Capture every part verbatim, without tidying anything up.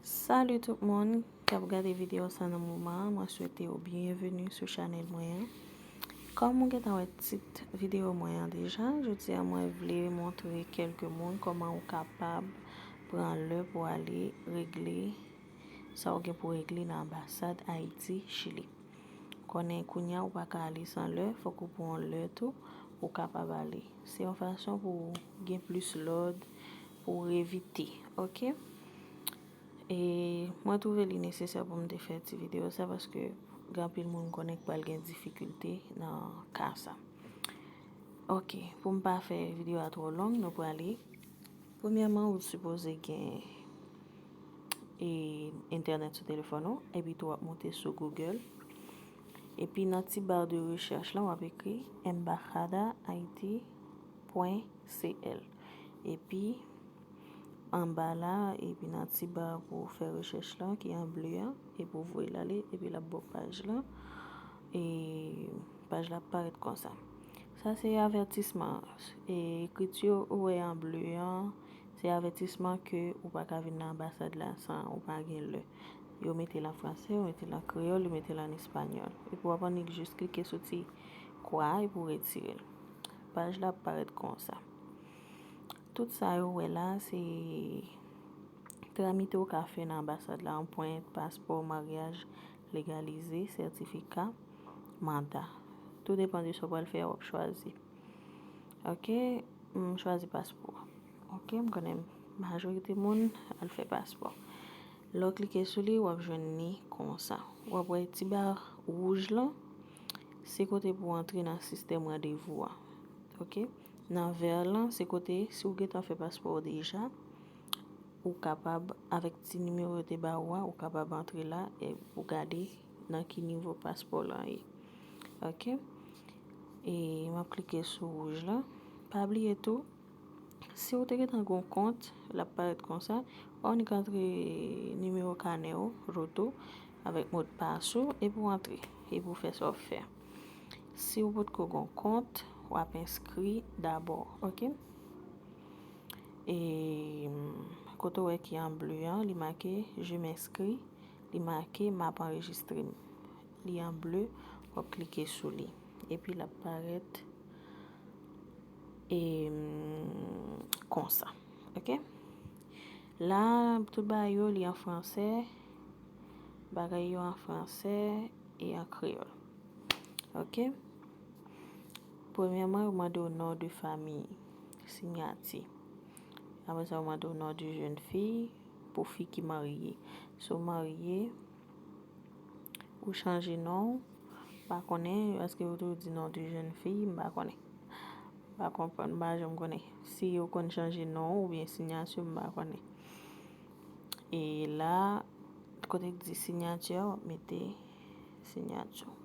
Salut tout moun k ap gade videyo sa nan moman an, mwen swete w byenveni sou chanèl mwen an. Kòm ou gentan wè tit videyo mwen an deja, jodi a mwen vle montre kèlke moun kòman ou kapab pran lè pou ale regle sa w gen pou regle nan anbasad Ayiti, Chili. Konnen kounye a ou pa ka ale san lè, fòk ou pran lè tou pou w kapab ale. Se yon fason pou w gen plis lòd, pou w evite, oke? E mwen twouve li nesesè pou m te fè ti videyo sa paske gen anpil moun konnen k pral gen difikilte nan ka sa. Oke, pou m pa fè videyo a twò long, nou prale. Premyèman, ou sipoze gen e, entènèt sou telefòn ou, epi tou w ap moute sou Google. Epi nan ti ba de rechèch la, w ap ekri embajada haiti pwen C L. Epi anba la, epi nan ti ba pou fè rechèch la ki an ble an, epi w voye l ale, epi l ap ba w paj la. E paj la ap parèt konsa. Sa se avètisman an. E ekriti ou wè an ble an, se avètisman ke ou pa ka vin nan anbasad la san ou pa gen lè. Yo mete l an fransè, yo mete l an kreyòl, yo mete l an espanyòl. Epi w ap annik jis klike sou ti kwa a epi w retire l. Paj la ap parèt konsa. Tout sa yo wè la, se tramite w ka fè nan anbasad la, anprent, paspò, maryaj legalize, sètifika, manda. Tou depann de sa w pral fè a, w ap chwazi. Oke, m chwazi paspò. Oke, m konnen majorite moun al fè paspò. Lè w klike sou li, w ap jwenn li konsa. W ap wè ti ba wouj lan, se kote pou w antre nan sistèm randevou a. Oke? Nan vè lan, se kote, si w gentan fè paspò w deja, ou kapab, avèk ti nimewo yo te ba ou a, ou kapab antre la e pou gade nan ki nivo paspò lan ye. Oke? E m ap klike sou wouj la. Pa bliye tou, si w te gentan gen yon kont, l ap parèt konsa, w annik antre nimewo kanè w, roto, avèk modpas ou, epi w antre, epi w fè sa w fè. Si w potko gen yon kont, w ap enskri dabò, oke? E kote w wè ki an ble an, li make je m'inscris, li make m ap anrejistre m. Li an ble, w ap klike sou li. Epi l ap parèt e konsa. Oke? La, tout bagay yo, li an fransè. Bagay yo an fransè e an kreyòl. Oke? Premyèman, yo mande w non de fami, siyati. Apre sa, yo mande w non de jèn fi, pou fi ki marye. Si w marye, ou chanje non w, m pa konnen, èske yo toujou di non de jèn fi, m pa konnen. M pa konprann, m pa janm konnen. Si yo konn chanje non w oubyen siyati, m pa konnen. E la, kote k di siyati a, w ap mete siyati w.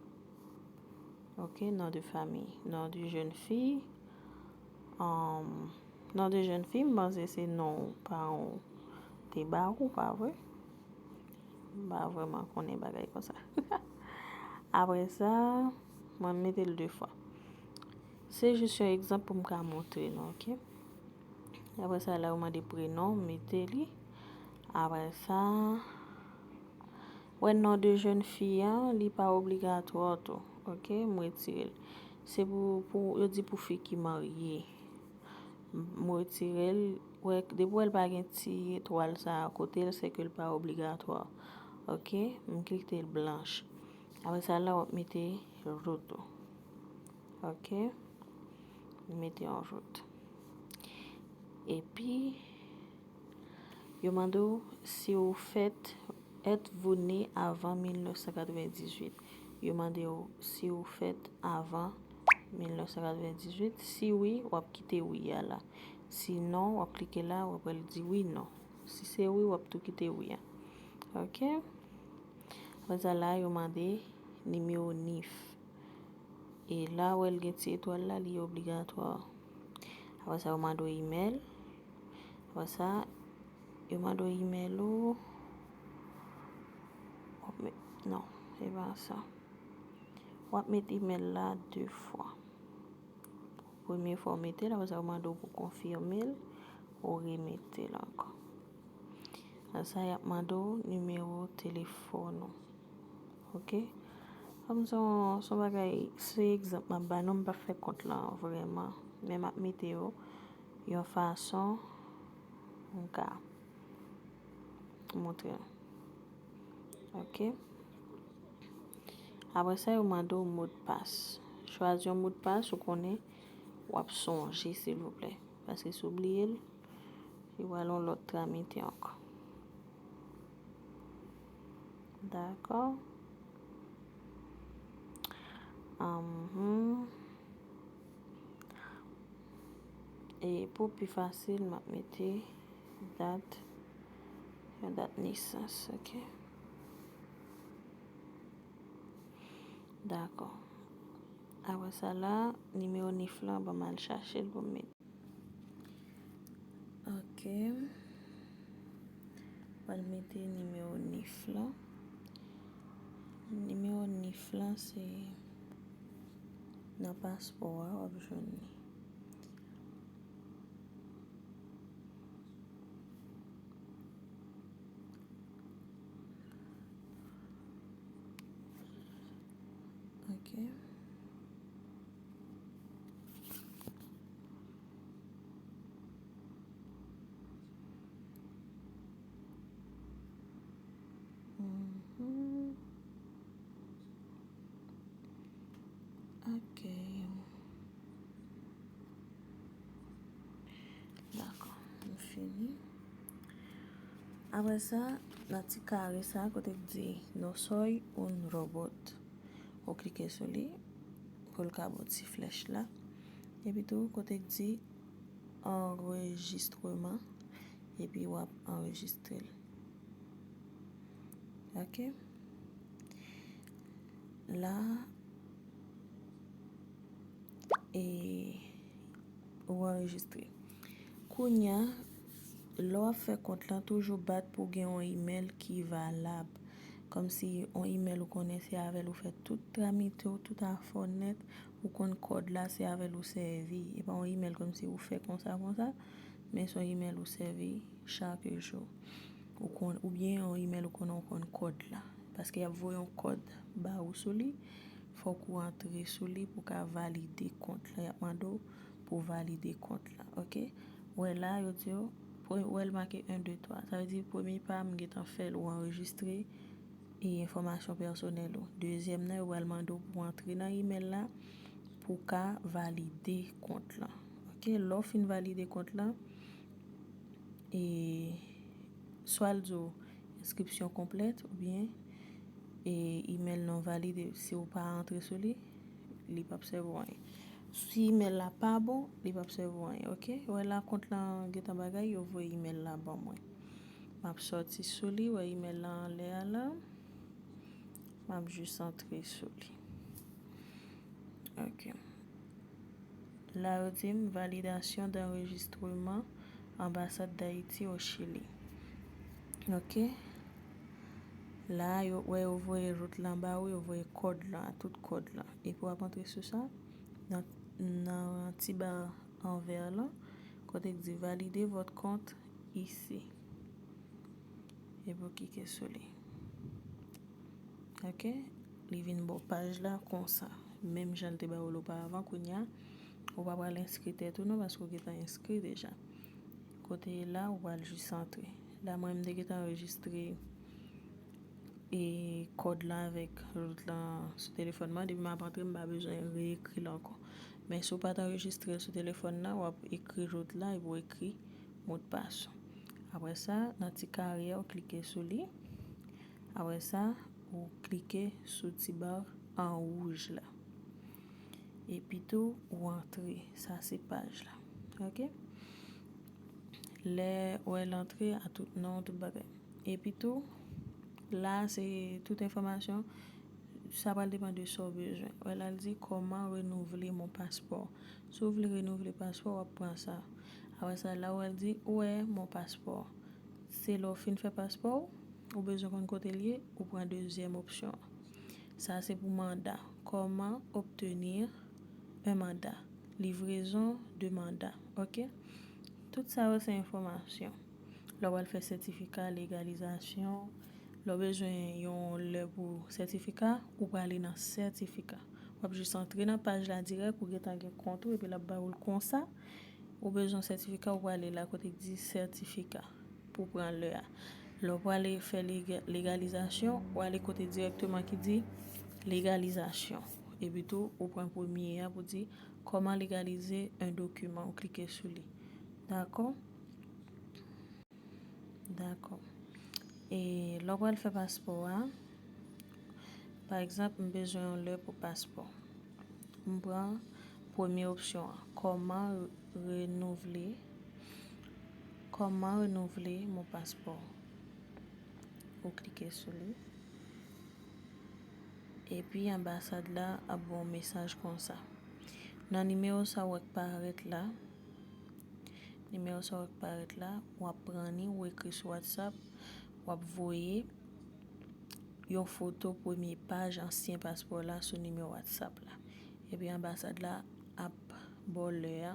Oke, non de fami, non de jèn fi. Anm, non de jèn fi, m panse se non paran w te ba ou, pa vre? M pa vrèman konnen bagay konsa. Apre sa, mwen mete l de fwa. Se jis yon egzanp pou m ka montre nou, oke? Apre sa, la yo mande prenon, m mete li. Apre sa, wè non de jèn fi an, li pa obligatwa tou, oke? M retire l. Se pou, pou, yo di pou fi ki marye. M retire l. Wè, depi w wè l pa gen ti etwal sa a kote l, se ke l pa obligatwa. Oke? M kite l blanch. Apre sa, la, w ap mete roto. Oke? M mete yon roto. Epi, yo mande w si w fèt, êtes-vous né avant mil nèf san katrevendizuit? Yo mande w si w fèt avan mil nèf san katrevendizuit. Si wi, w ap kite wi a la. Si non, w ap klike la, w ap wè l di wi, non. Si se wi, w ap tou kite wi a. Oke? Apre sa la, yo mande nimewo nif. E la, w wè l gen ti etwal la, li obligatwa. Apre sa, yo mande w imèl. Apre sa, yo mande w imèl ou. W ap met, non, se pa sa. W ap met imèl la de fwa. Premye fwa w mete l, apre sa, yo mande w pou konfime l, ou remete l ankò. Sa y ap mande w nimewo telefòn ou. Oke? Kòm se yon, se yon bagay, se egzanp m ap ba nou, m p ap fè kont lan vrèman. Men m ap mete yo yon fason m ka montre w. Oke? Apre sa, yo mande w modpas. Chwazi yon modpas ou konnen w ap sonje, silvouplè. Paske si w bliye l, li pral yon lòt tramite ankò. Dakò? Ahmm. E pou pi fasil, m ap mete dat, yon dat nesans, oke? Dakò. Apre sa la, nimewo nif lan, ban m al chache l pou m mete. Oke. Pral mete nimewo nif lan. Nimewo nif lan se nan paspò a w ap jwenn li. Ok. Mhm. Ok. Dakò, m fini. Apre sa, nan ti kare sa, kote k di "No soy un robot", ou klike sou li, pou l ka ba w ti flèch la. Epi tou, kote k di "Anrejistreman", epi w ap anrejistre l. Ok. La, e, ou anrejistre. Kounya, lè w ap fè kont lan, toujou bat pou gen yon imèl ki valab. Kòmsi yon imèl ou konnen se avè l ou fè tout tramite w, tout afè w nèt, ou konn kòd la, se avè l ou sèvi. E pa yon imèl kòmsi ou fè konsa, konsa, men se yon imèl ou sèvi chak jou. Ou konn, oubyen yon imèl ou konnen ou konn kòd la. Paske y ap voye yon kòd ba ou sou li, fòk ou antre sou li pou ka valide kont la. Y ap mande w pou w valide kont la, ok? Ou wè la, yo di w, pre-, ou wè l make en, de, twa. Sa vle di, premye pa, m gentan fè l, ou anrejistre e enfòmasyon pèsonèl ou. Dezyèm nan, yo pral mande w pou w antre nan imèl la pou w ka valide kont lan. Ok, lè w fin valide kont lan, e swa l di w "Inscription complète" oubyen e imèl non valide, si w pa antre sou li, li p ap sèvi w anyen. Si imèl la pa bon, li p ap sèvi w anyen, ok? Wè la, kont lan gentan bagay, yo voye imèl la ban mwen. M ap sòti sou li, wè imèl la anlè a la. M ap jis antre sou li. Ok. La, yo di m "Validation d'enregistrement, Ambassade d'Haïti au Chili". Ok. La, yo, wè, yo voye rout lan ba ou, yo voye kòd lan, tout kòd lan. Epi w ap antre sou sa, nan, nan ti ba an vè lan, kote k di "Valider votre compte ici". Epi w klike sou li. Ok? Li vin ba w paj la konsa. Menm jan l te ba w l oparavan, kounya, ou pa pral enskri tèt ou non, paske w gentan enskri deja. Kote la, ou pral jis antre. La, mwen, m te gentan anrejistre e kòd lan avèk rout lan sou telefòn mwen. Depi m ap antre, m pa bezwen reekri l ankò. Men si w pa t anrejistre l sou telefòn nan, w ap ekri rout la epi w ekri modpas ou. Apre sa, nan ti kare a, ou klike sou li. Apre sa, ou klike sou ti ba an wouj la. Epi tou, ou antre. Sa se paj la. Ok? Lè w wè l antre a tout non, tout bagay. Epi tou, la se tout enfòmasyon. Sa pral depann de sa w bezwen. Wè la, l di "Comment renouveler mon passeport?" Si w vle renouvle paspò, w ap pran sa. Apre sa, la, wè l di "Où est mon passeport?" Se lè w fin fè paspò w, ou bezwen konn kote l ye, ou pran dezyèm opsyon an. Sa se pou manda. Comment obtenir un mandat? Livraison de mandat. Ok? Tout sa yo se enfòmasyon. Lè w al fè sètifika legalizasyon, lè w bezwen yon lè pou sètifika, ou prale nan sètifika. W ap jis antre nan paj la dirèk, ou gentan gen kont ou, epi l ap ba ou l konsa. Ou bezwen sètifika, ou prale la kote k di sètifika pou pran lè a. Lè w prale fè lega- legalizasyon, ou ale kote dirèkteman ki di legalizasyon. Epi tou, ou pran premye a pou di kòman legalize yon dokiman, ou klike sou li. Dakò? Dakò. E lè w pral fè paspò a, pa egzanp, m bezwen yon lè pou paspò. M pran premye opsyon an, comment renouveler, comment renouveler mon passeport. Ou klike sou li. Epi anbasad la ap ba w mesaj konsa. Nan nimewo sa w wè k parèt la, nimewo sa w wè k parèt la, w ap pran li, ou ekri sou WhatsApp, w ap voye yon foto premye paj ansyen paspò la sou nimewo WhatsApp la. Epi anbasad la ap ba w lè a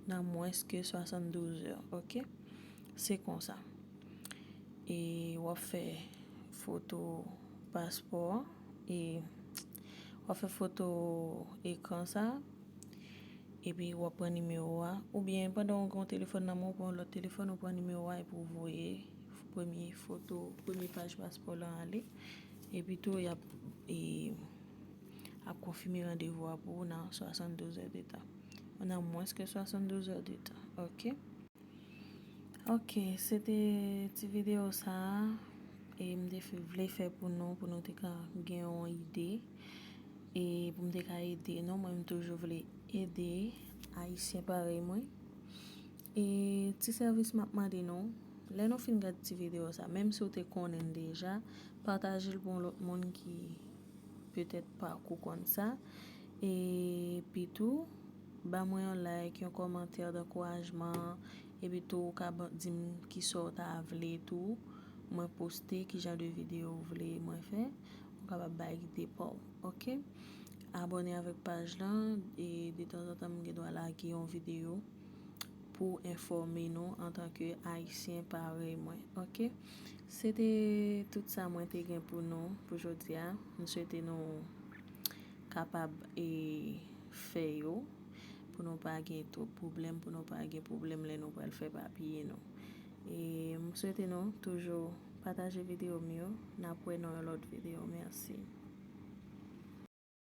nan mwens ke swasanndouz è, oke? Se konsa. E w ap fè foto paspò, e w ap fè foto ekran sa, epi w ap pran nimewo a, oubyen pandan w gen yon telefòn nan men w, ou pran yon lòt telefòn, ou pran nimewo a epi w voye premye foto, premye paj paspò lan ale. Epi tou, y ap, e, ap konfime randevou a pou ou nan swasanndouz è de tan. Nan mwens ke swasanndouz è de tan, oke? Oke, se te ti videyo sa a, e m te f- vle fè pou nou, pou nou te ka gen yon ide, e pou m te ka ede nou. Mwen, m toujou vle ede Ayisyen parèy mwen. E ti sèvis m ap mande nou, lè nou fin gad ti videyo sa, menm si w te konnen l deja, pataje l pou yon lòt moun ki petèt pa ko konn sa. Epi tou, ba mwen yon like, yon kòmantè dankourajman. Epi tou, ou ka ban- di m kisa w ta vle tou mwen poste, ki jan de videyo w vle mwen fè. Ou kapab bay ide pa w, oke? Abòne avèk paj lan, e detanzantan m gen dwa lage yon videyo pou enfòme nou antanke Ayisyen parèy mwen, oke? Se te tout sa mwen te gen pou nou pou jodi a. M swete nou kapab, e, fè yo, pou nou pa gen twòp pwoblèm, pou nou pa gen pwoblèm lè nou pral fè papye nou. E m swete nou toujou pataje videyo m yo. N ap wè nan yon lòt videyo. Mèsi.